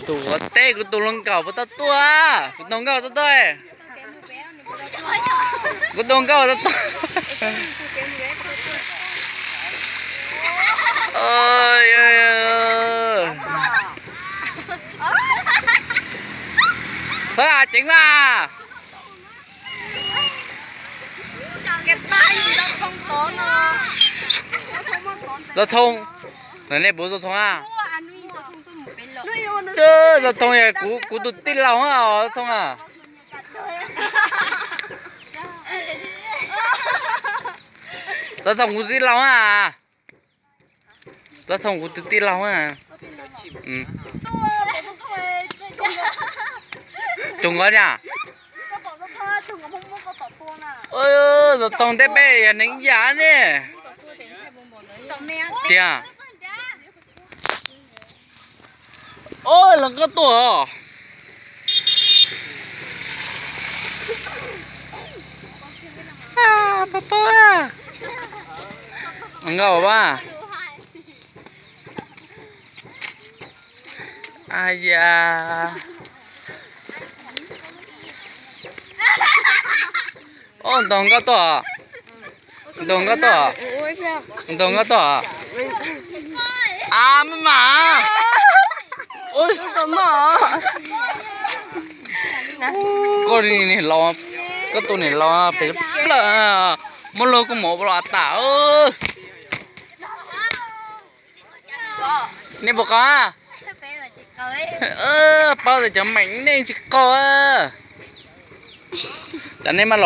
Tus ua teb, kuv tus hluas nkauj puas tau tuaj? Kuv tus hluas nkauj tau tuaj. Kuv tus hluas nkauj tau tuaj. Txhob ceev mas. Zaj Thoo, nej puas Zaj Thoo a? Zaj Thoo, kuv tus tij laug Zaj Thoo a. Zaj Thoo kuv tij laug a. Zaj Thoo kuv tus tij laug a. Tus nqo na. Zaj Thoo, ntej peb yog neeg ib yam ne. Tiag. Oj, hluas nkauj tuaj. Hluas nkauj a. A ya. Oj, ntog nkauj tuaj. Ntog nkauj tuaj. Ntog nkauj tuaj. A, maj mam. Koj niag laus, koj tus niam laus pem plaws, muab luag kua muam los tas. Nej puas qaug? Paub tias cov meem nej tsis qaug. Tam nej mas